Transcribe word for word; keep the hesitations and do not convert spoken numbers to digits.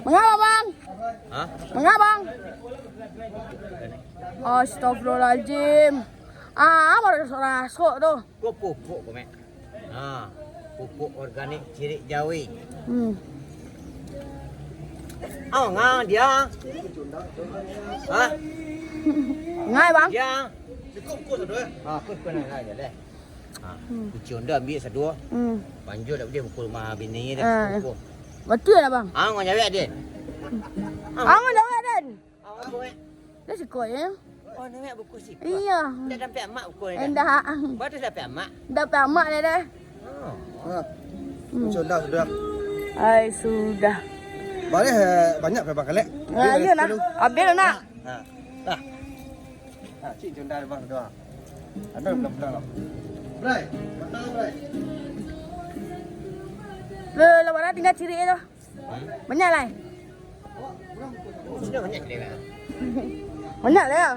Manga, Bang? Hah? Manga, Bang? Astagfirullahaladzim. Ah, baru rasok-rasok tu. Ko pupuk ko, Mek. Ha, pupuk organik cirik Jawi. Hmm. Oh, nga dia. Hah? Ngai, Bang. Dia. Cukup, cukup satu, eh. Ha, aku pernah lah je deh. Ha, hmm. Kucing onda ambil satu. Hmm. Panjul tak boleh mukul rumah bini dia. Ah. Mukul. Betul lah, Bang. Ah, ngau jawab, Din. Ah, ngau jawab, Din. Ah, ngau jawab. Dah sikoi, ya? Oh, nak buku siko? Iya. Dah sampai amak buku ni dah? Endak. Baru dah sampai amak? Dah sampai amak dah, dah. Oh. Ha. Hmm. Sudah, sudah. Ai, sudah. Boleh, eh, banyak berapa kali? Ah, iya, nak. Habis, nak. Ha. Dah. Ha, cik, jondar bang, sudah. Ada belum pulang, Bang? Bray, patah, Bray. Lo, lo, mana tinggal cirik tu? Banyak lah, eh? Sudah banyak cirik, Bang. Banyak lah, ya?